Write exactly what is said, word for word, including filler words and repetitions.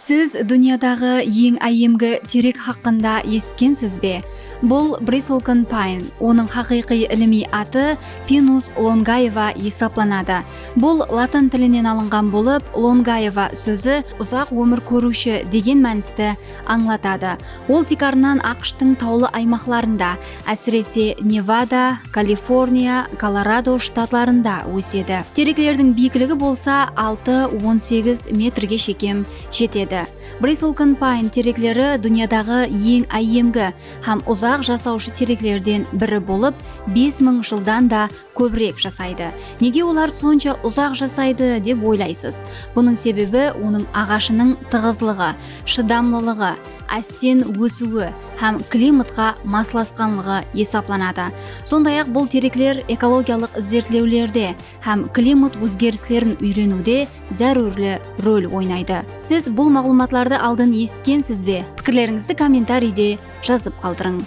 Siz dúnyadaǵı eń áyyemgi terek haqqında esitkensiz be? Bul Bristlecone pine. Onıń haqıyqıy ilimiy atı Pinus longaeva esaplanadı. Bul latın tilinen alınǵan bolıp, longaeva sózi uzaq ómir kóriwshi degen mánisti ańlatadı. Ol tiykarınan AQShtıń tawlı aymaqlarında, ásirese Nevada, Kaliforniya, Kolorado shtatlarında ósedi. Tereklerdiń biyikligi bolsa altı on segiz metrge shekem jetedi. Bristlecone pine terekleri dúnyadaǵı eń áyyemgi hám uzaq jasawshı tereklerden biri bolıp, bes mıń jıldan da kóbirek jasaydı. Nege olar sonsha uzaq jasaydı dep oylaysız? Bunıń sebebi onıń aǵashınıń tıǵızlıǵı, shıdamlılıǵı, ásten ósiwi hám klimatqa maslasqanlıǵı esaplanadı. Sonday-aq, bul terekler ekologiyalıq izertlewlerde hám klimat ózgerislerin úyreniwde zárúrli rol oynaydı. Siz bul maǵlıwmatlardı aldın esitkensiz be? Pikirlerińizdi kommentariyde jazıp qaldırıń.